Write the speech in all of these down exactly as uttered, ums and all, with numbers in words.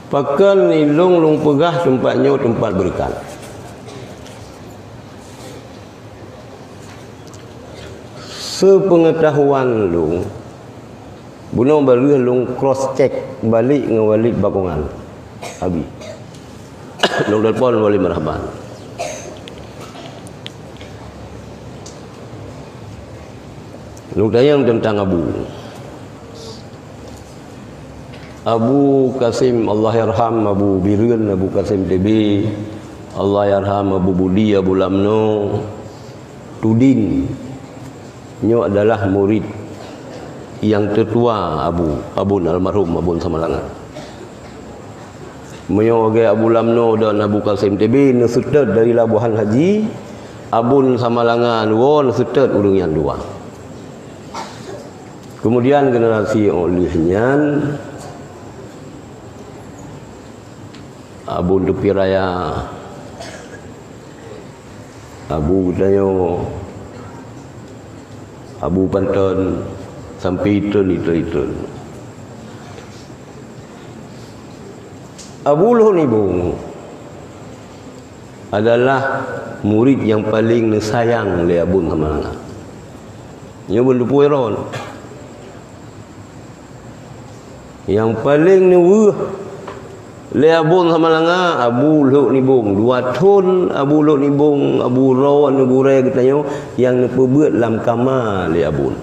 Pakon ilôn lôn peugah teumpat nyoe teumpat beureukat? Sepeungeutahuan lôn, bunoe bareuh lôn cross check balek ngon Walid Bakongan. Abi. Lôn telepon Walid Marhaban. Lôn tanyong teuntang Abu. Abu Kasim, Allahyarham Abu Bireuen, Abu Kasim T B, Allahyarham Abu Budi, Abu Lamno, Tudin. Nyoe adalah murid nyang teutua Abu, Abon almarhum Abon Samalanga. Meunyoe lagèe Abu Lamno dan Abu Kasim T B neuseutôt dari Labuhan Haji, Abon Samalanga nyoe neuseutôt ureueng nyang dua. Kemudian generasi óh lheueh nyan, Abu Teupie Raya, Abu geutanyoe, Abu Panton, sampoe itron, itron, itron. Abu Lhok Nibong adalah murid nyang paleng neusayang lé Abon Samalanga. Nyoe beuneupeue droen. Nyang paleng neuweueh lé Abon Samalanga, Abu Lhok Nibong. Dua thon Abu Lhok Nibong, Abu Ron, Abu Gurèe geutanyoe nyang neupeubeuet lam kama lé Abon.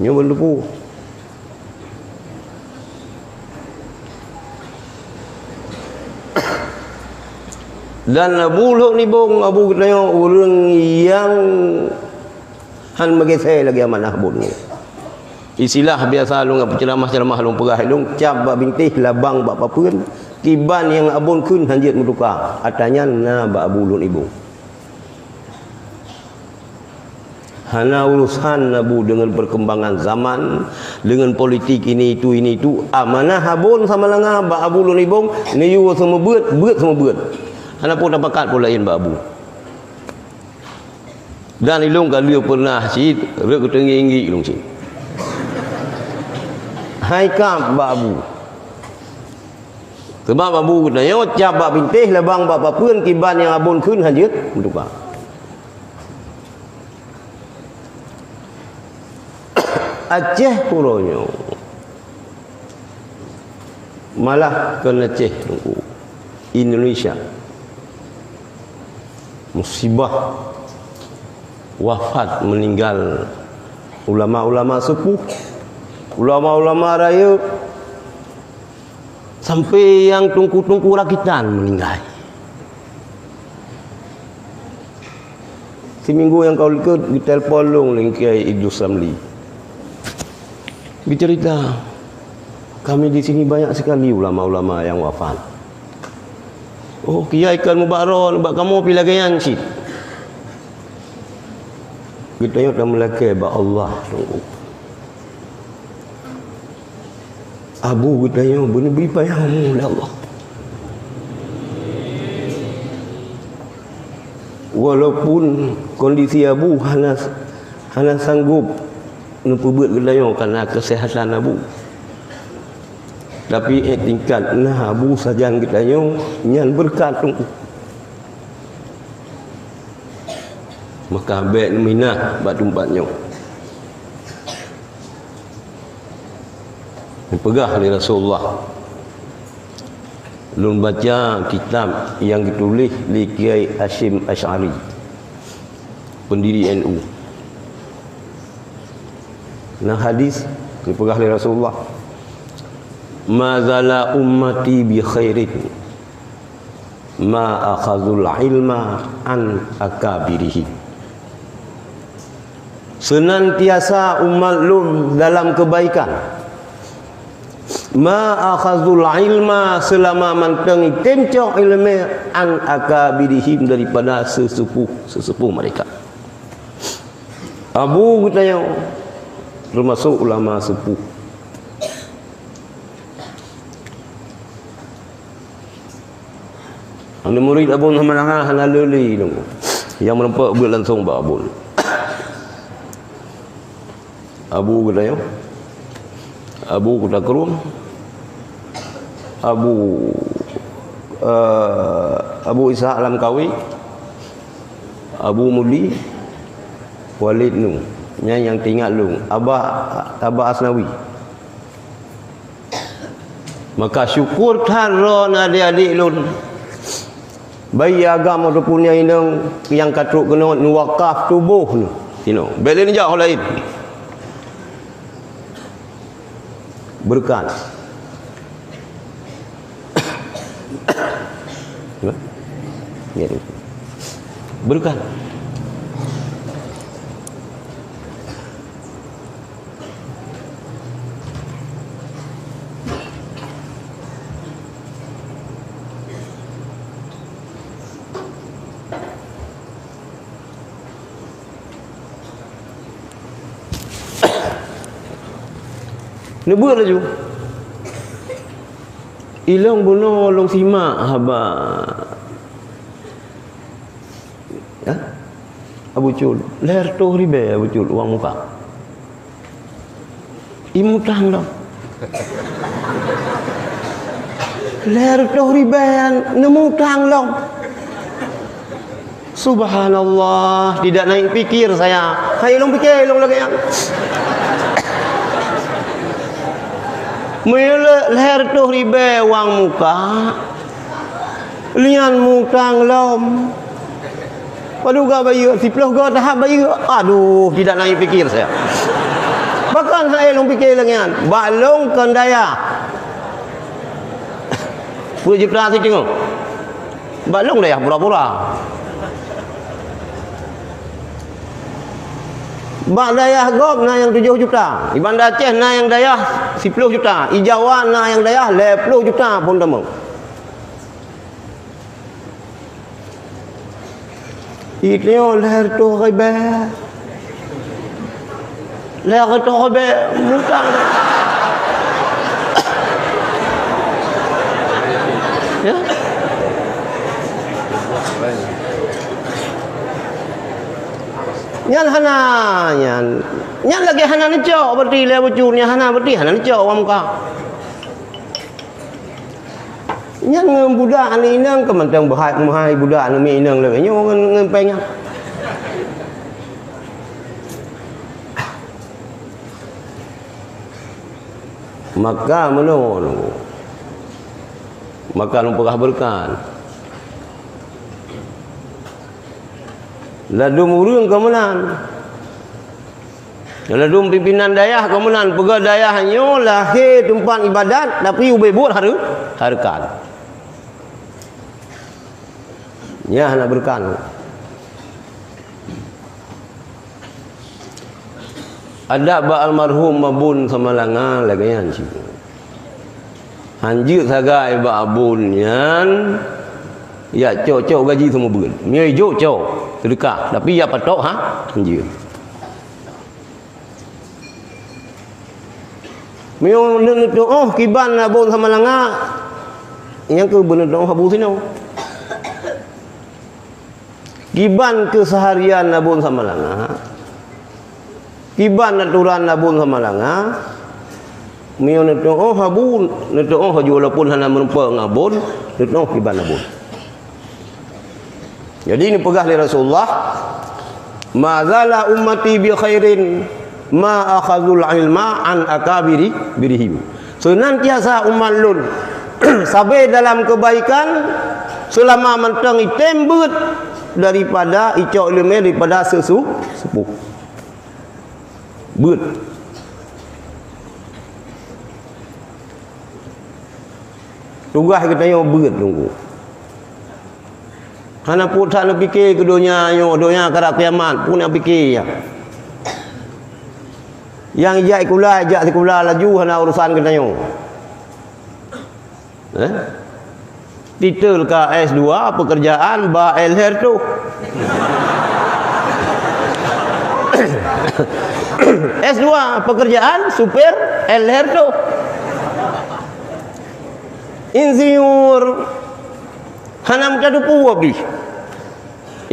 Nyoe beuneupeue. Dan Abu Lhok Nibong, Abu geutanyoe ureueng nyang hán meugeuséh lagèe amanah Abon nyoe. Istilah biasa lôn peuceuramah-ceuramah lôn peugah lôn, cap bak bintéh, labang bak papeuen, kiban nyang Abon kheun hán jeuet meutuka. Ata nyan na bak Abu Lhok Nibong. Hana urusan Abu deungon perkembangan zaman, deungon politik ini itu, ini itu. Amanah Abon Samalanga bak Abu Lhok Nibong, neuyue seumeubeuet, beuet seumeubeuet. Hana peue tapakat peue laén bak Abu. Dan ilôn ka lheueh pernah cit rhot keu teungoh inggik lôn cit. Hai kab bak Abu. Sabab Abu geutanyoe cap bak bintéh, labang bak papeuen, kiban nyang Abon kheun hán jeuet meutuka. Aceh uroe nyoe malah kon Aceh, Teungku, Indonesia. Musibah wafat, meninggal ulama-ulama sepuh, ulama-ulama rayeuk, sampai nyang teungku-teungku rakitan meninggai. Siminggu nyang ka likot geutelepon lôn lé Kiai Idrus Ramli. Geucerita, "Kami di sini banyak sekali ulama-ulama yang wafat." "Oh, kiai kon mubak droe, bak kamoe pih lagèe nyan cit." Geutanyoe tameulakèe bak Allah, Teungku. Abu geutanyoe beuneubri payah umu lé Allah. Walaupun kondisi Abu hana, hana sanggup neupeubeuet geutanyoe karena kesehatan Abu, tapi, eh, tingkat na Abu sajan geutanyoe nyan beureukat, Teungku. Maka bèk neuminah bak teumpat nyoe. Geupeugah lé Rasulullah, lôn baca kitab nyang geutuléh lé Kiai Hasyim Asy'ari, pendiri N U. Na hadis geupeugah lé Rasulullah, "Ma zala ummati bi khairin ma akhazul ilma an akabirihim." Senantiasa umat lôn dalam kebaikan. Ma akhazul ilma, seulama mantong item cok ileumèe, an akabirihim, daripada seusepuh-seusepuh mereka. Abu geutanyoe teumasok ulama sepuh. Aneuk murit Abon Samalanga hana lé lé lom nyang meureumpok beuet langsong bak Abon. Abu geutanyoe, Abu Kuta Krueng, Abu, eh, Abu Ishak Lamkawi, Abu Mudi, Walid Nu. Nyan nyang teuingat lôn, Abah, Abah Asnawi. Maka syukur that droeneuh adik-adik lôn, baik agam ataupun nyang inong nyang ka trok keunoe, neuwakaf tuboh neuh sinoe. Bék lé neujak ho laén. Beureukat. Ya. Beureukat. Neubeuet laju. Ilong bunoe lôn simak haba. Ya? Abu Cut, lhèe reutôh ribèe Abu Cut uang muka. Imutang lom. Lhèe reutôh ribèe neumutang lom. Subhanallah, tidak naik pikir saya. Hai lôn pikir lôn lagèe nyan. Meulhèe reutôh ribèe uang muka, lian mutang lom. Padub goe bayeue, siplôh goe tahap bayeue. Aduh, tidak naik pikir saya. Bahkan hai lôn pikir lagèe nyan, bak lôn kon dayah. Peuet juta siteungoh. Bak lôn dayah pura-pura. Bak dayah gob na nyang tujoh juta. Di Banda Aceh na nyang dayah siplôh juta. Di Jawa na nyang dayah lhèe plôh juta phôn tamong. Itu lhèe reutôh ribèe. Lhèe reutôh ribèe mutang. Ya. Nyan hana, nyan. Nyan lagèe hana neucok, berarti lé bucur nyan hana, berarti hana neucok uang muka. Nyan ngon budak aneuk inong, keu mantong beuhat meuhai budak aneuk inong lagèe nyoe ngon, ngon péng nyan. Maka meunoe, maka lôn peugah beureukat. Ladôm ureueng ka meunan. Ladôm pimpinan dayah ka meunan, peugah dayah nyoe lahé teumpat ibadat, tapi ubé buet hareu-, hareukat. Nyan hana beureukat. Adak bak almarhum Abon Samalanga lagèe nyan cit. Hanjeuet sagai bak Abon nyan, jak cok-cok gaji seumeubeuet. Meunyoe jok cok, seudeukah, tapi jak patok ha, hanjeuet. Meunyoe neuteu'oh kiban Abon Samalanga, nyang keuh beuneuteuk Abu sinoe. Kiban keuseuharian Abon Samalanga, kiban aturan Abon Samalanga, meunyoe neuteu'oh Abu, neuteu'oh laju walaupun hana meurumpok ngon Abon, neuteu'oh kiban Abon. Jadi neupeugah lé Rasulullah, "Ma zala ummati bi khairin ma akhazul ilma an akabiri birihim." Seunantiasa umat lôn sabe dalam keubaikan seulama mantong item beuet daripada icok ileumèe daripada seusu-, seupôh. Beuet. Tugaih geutanyoe beuet, Teungku. Hana peue that neupike keu donya nyoe, donya karab kiamat, peue neupike nyan. Nyang ijak sikula, ijak sikula laju, hana urusan geutanyoe. Eh? Titel ka S dua, pekerjaan ba L H R tu. S dua, pekerjaan supir L H R tu. Insinyur, hana meutateupeue pih.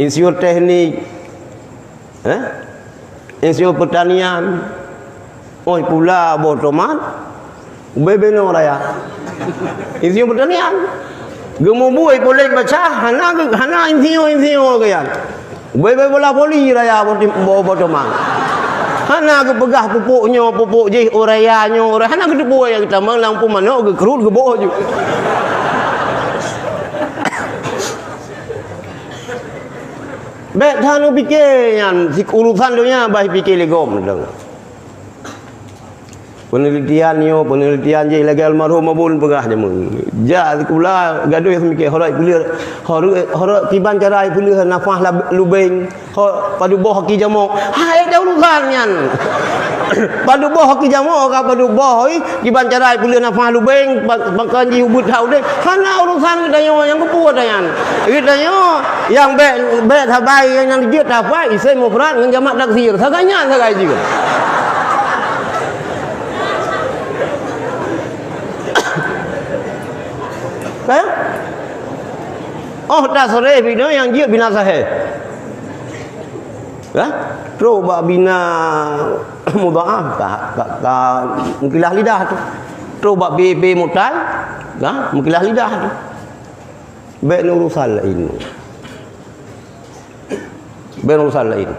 Insinyur teknik, eh? Insinyur pertanian, Oi pula boh tomat, ubé-bé nyoe raya. Insinyur pertanian. Geumubui polek baca, hana ge-, hana insinyur-insinyur geuyan. Ubé-bé bola voli raya boh tim-, boh, boh tomat. Hana geupeugah pupuk nyoe, pupuk jih, urea nyoe, urea. Hana geuteupeue nyang geutamong lam pue manok, geukrut, geuboh ju. Bék that neupiké nyan, si urusan donya bah piké lé gob. Penelitian nyoe, penelitian jih lagèe almarhum Abon peugah jameun. Jak sikula gadôh seumiké horok peuleuh, horok, horok kiban cara peuleuh nafah lab-, lubeng, ho, padub boh hoki jamok. Hai, dah urusan nyan. Padub boh hoki jamok ka padub boh, oi, kiban cara peuleuh nafah lubeng, pa-, pakon jih ubit hak udép. Hana urusan geutanyoe nyang keupeue tanyan. Geutanyoe nyang bèk, bèk sabai nyang jeuet hafai isim mufrad ngon jamak taksir. Sagai nyan sagai jih. Kan? Oh, tasrif itu nyang jeuet bina sahih. Kan? Trok bak bina mudhaaf ka, ka, ka meukilah lidah tu. Trok bak B B mu'tal, kan? Meukilah lidah tu. Bèk neurusan laén. Bèk neurusan laén.